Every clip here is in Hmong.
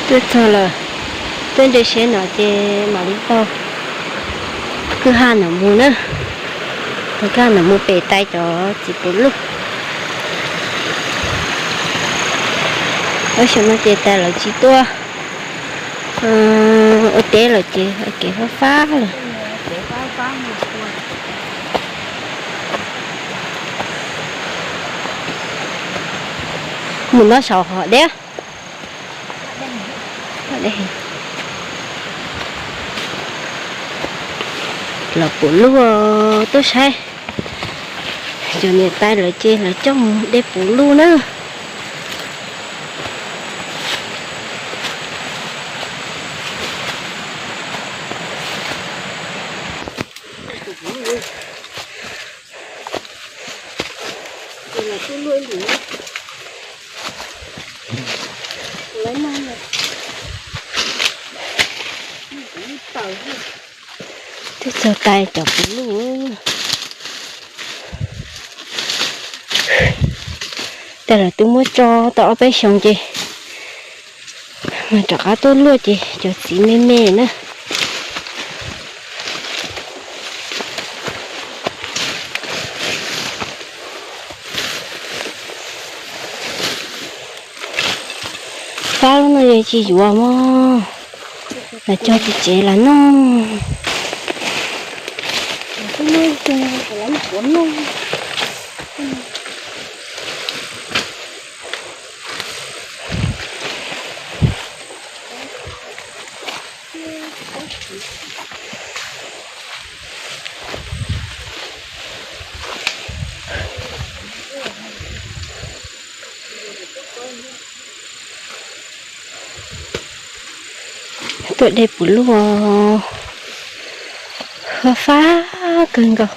Tuaj txog lawm, tuaj nres siab no ces mam li taug kwj ha no mus na. Taug kwj ha no mus pem tais cov txiv puv luj. Ob xyoo no ces tais lawv tsis tuaj ua teb lawm ces kev fab fab lawm. Mus no saum hov deb. Los puv luj tuaj saib. Cov niam tais lawv ces lawv coj mus de puv luj na. Twb txog tais cov puv luj. Tais lawv twb muab tso tau ob peb xyoos ces mas rov qab tuaj luaj ces cov txiv me me na. Fab lub no yog tsis yuav mog, los cog tim tsev los noj. Tuaj de puv luj, fab fab kawg nkaus.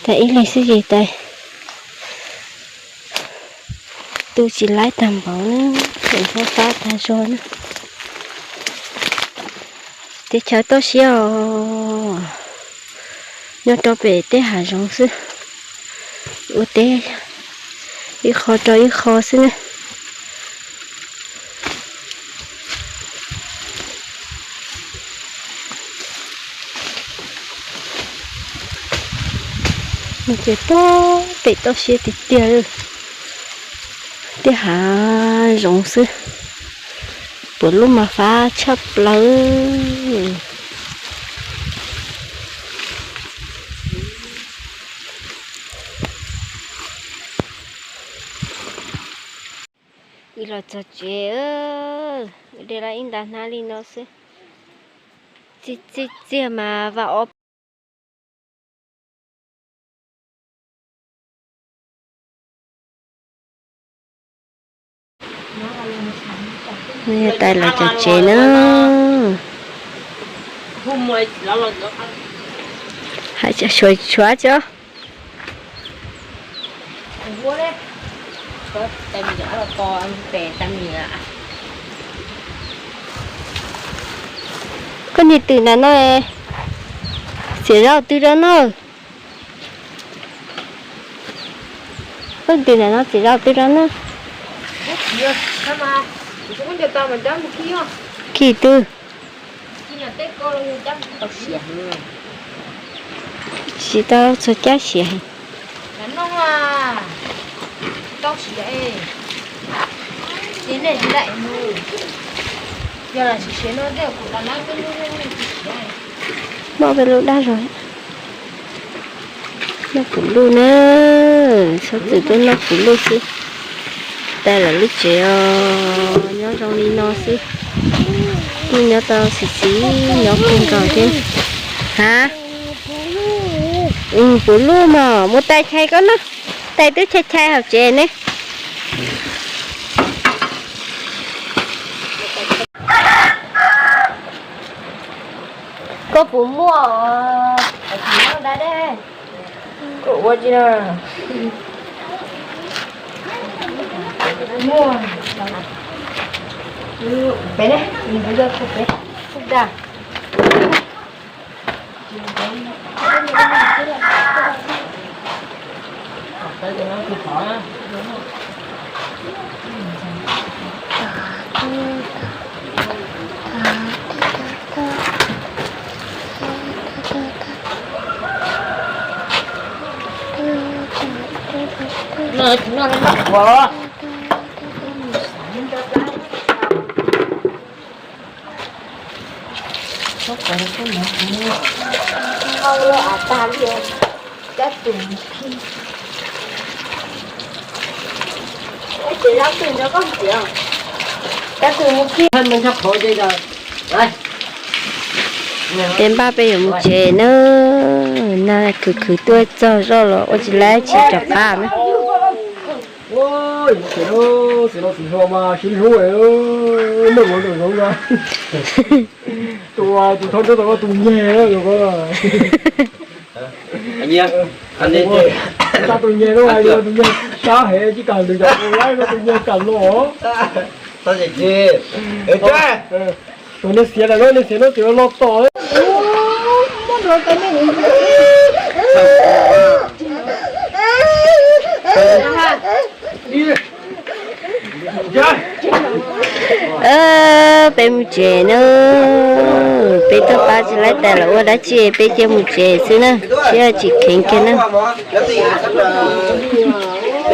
Tas ib leeg xwb ces tas tu tsis laib tag npaum na, fab fab tag zog na. Teb chaws toj siab os, nyob rau pem tej hav zoov xwb, ua teb ib qho rau ib qho xwb na. Ces pem toj siab tiag tiag, tej hav zoov xwb, puv luj mas fab tshaj plaws. Wb los txog tsev, wb de lawm ib nta hnab li no xwb. Txi txi txiag mas vam ob Yog tais lawv cov tsev na. Hais tshuav tso. Koj niag twm ntawm no, txiav zaub twg rau no? Koj twm ntawm no txiav zaub twg rau no? Khi twg? Tsis tau txog cab siav. Noj peb lub dab zog. Noj puv luj na, txhob txwm tuaj noj puv luj xwb. Tais lawv lub tsev os, nyob zoo li no xwb. Kuj nyob tau xis xis, nyob kawg nkaus thiab. Ha? Puv luj mas muab tais chais koj noj. Tais twb chais chais hauv tsev ne. Koj puas muaj, koj ua tsi na? Muaj. Peb ne, peb da. Peb npaj peb yuav mus tsev na, nag khwv khwv tuaj txog zoj los ua tsis laib tsis rov qab na. Tus thawj nrab tau tus nyeg. Tus nyeg no hais tias tus nyeg sab heev tsis kam lwm cov laib no tus nyeg kam los. Tus niag xiav lawm, niag xiav no tseem los tom. Peb mus tsev na, peb tuaj pab tsis laib tais los ua dab tsi peb cia mus tsev xwb na, siab tsis kheev kiag na.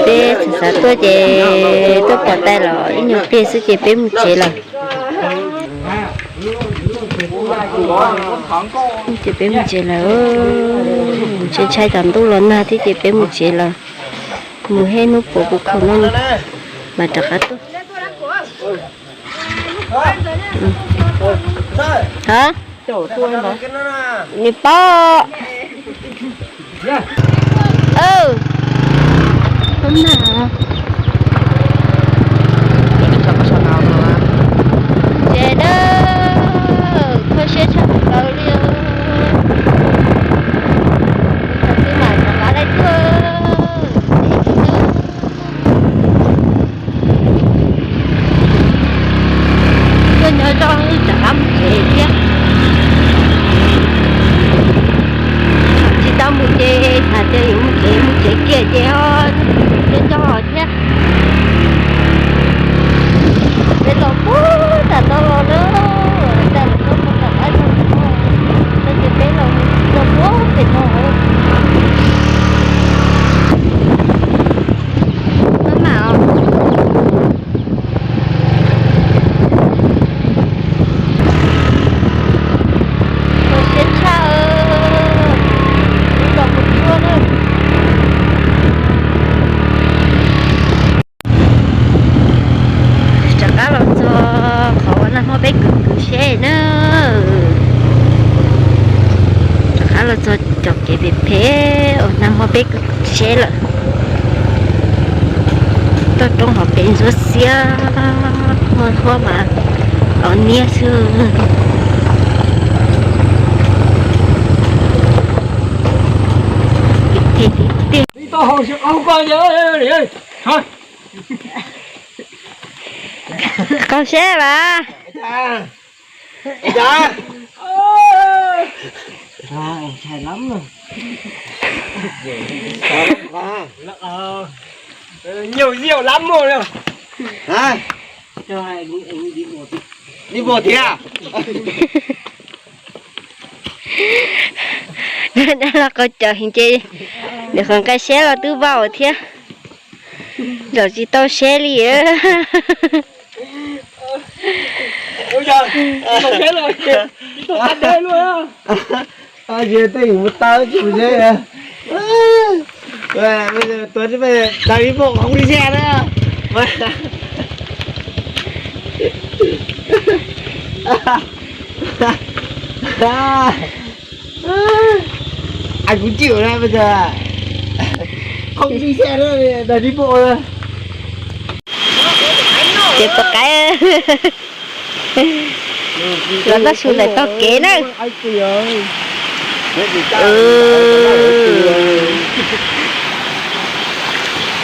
Peb xav xav tuaj ces tuaj pom tais los ib nyuag pliag xwb ces peb mus tsev lawm. Ces peb mus tsev lawm, ntshai ntshai tsam ntuj los nag thiab ces peb mus tsev lawm. Mus ib hnub puav kuv khaum no mas rov qab tuaj. Nws paub. Tsev na, kho siab tshaj plaws li. Thaum twg mam rov qab tuaj. Tuaj nyob zoj rov qab mus tsev thiab. Tsis tau mus ces hais tias yuav mus tsev, mus tsev kiag ces ho nco nco thiab. Peb los puag nram no los na, tas los txog puag nram qab zog no, no ces peb los txog puag pem no. Maj mam os. Kho siab tshaj, los kuv tshuaj na. Rov qab los txog qhov uas nag hmo peb kwv kwv seb na. Rov qab los txog cov kev phem phem uas nag hmo peb kwv kwv seb lawm. Toj roob hauv pes ntsuab xiab, huab huab mas los niab xwb. Qaug seb vas. Nhiều rượu lắm rồi. Đi bộ thiab. Dab laug qau cawv heev ces nws qhov nqaij seb los twb vau thiab. Zaum tsis tau seb li. Ua cas, ua cas seb los, ua cas seb los. Ces tej mus tau tsis mus seb. Tuav tsis peb daws ib pom qhov nqi xia na. Ai kuv chịu na bây giờ. Không đi xe nữa, đòi đi bộ rồi. Ces pom qaib los txog su ntawm taug kev na.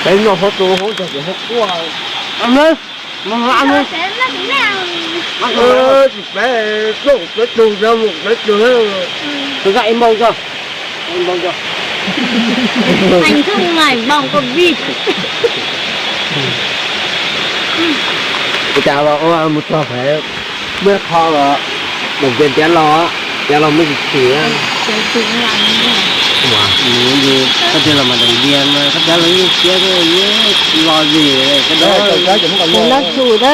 Peb noj hoob tu hoob tag ces hoob quaj. Tsis peb plooj peb tug na mus peb tug. Tus zaj ib npau tso. Ib npau tso. Anh Thông này vòng có vịt. Ua cas los ua mus txog phải muab qho los, los tias tiav los, tiav los muab tsis tsim. Koj tias los mas daim diav mas koj cab los yeej siab, yeej los vim koj noj tshum na,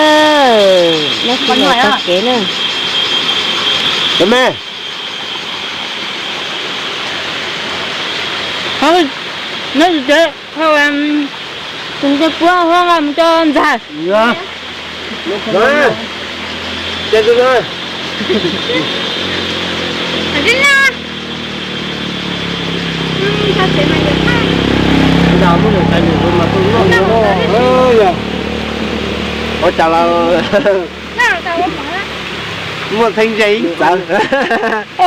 noj tshum los txog kev na. Nyob tsis tsev, tus ncej puab huab nqa mus rau ntxawg. Ua cas los muaj theeb ze ib txawv.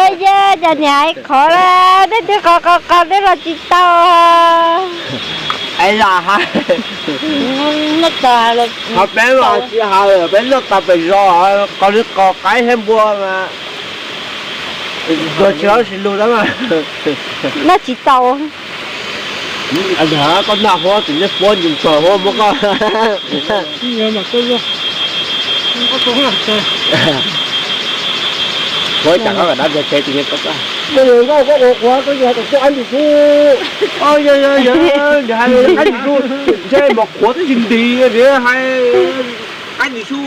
Es yog cov niam hais qhov la, tej twb qhov qhov qhov twb los tsis tau. Es los hais, ho peb los tsis hais, peb noj tas pem zos, qos li qos qaib thiab npua mas luag tsis hais tsis lus tab mas. Noj tsis tau. Koj noj huab tsis neb puab ntsis txog huab muab koj. Huab cas koj dab tsev tsis neb koj. Koj qhuav koj hais tias koj qaib ntsis su. Yog yog yog, nws hais tias qaib ntsis su, ntshe mas qhuav twb tsis ntis, nws hais qaib ntsis su.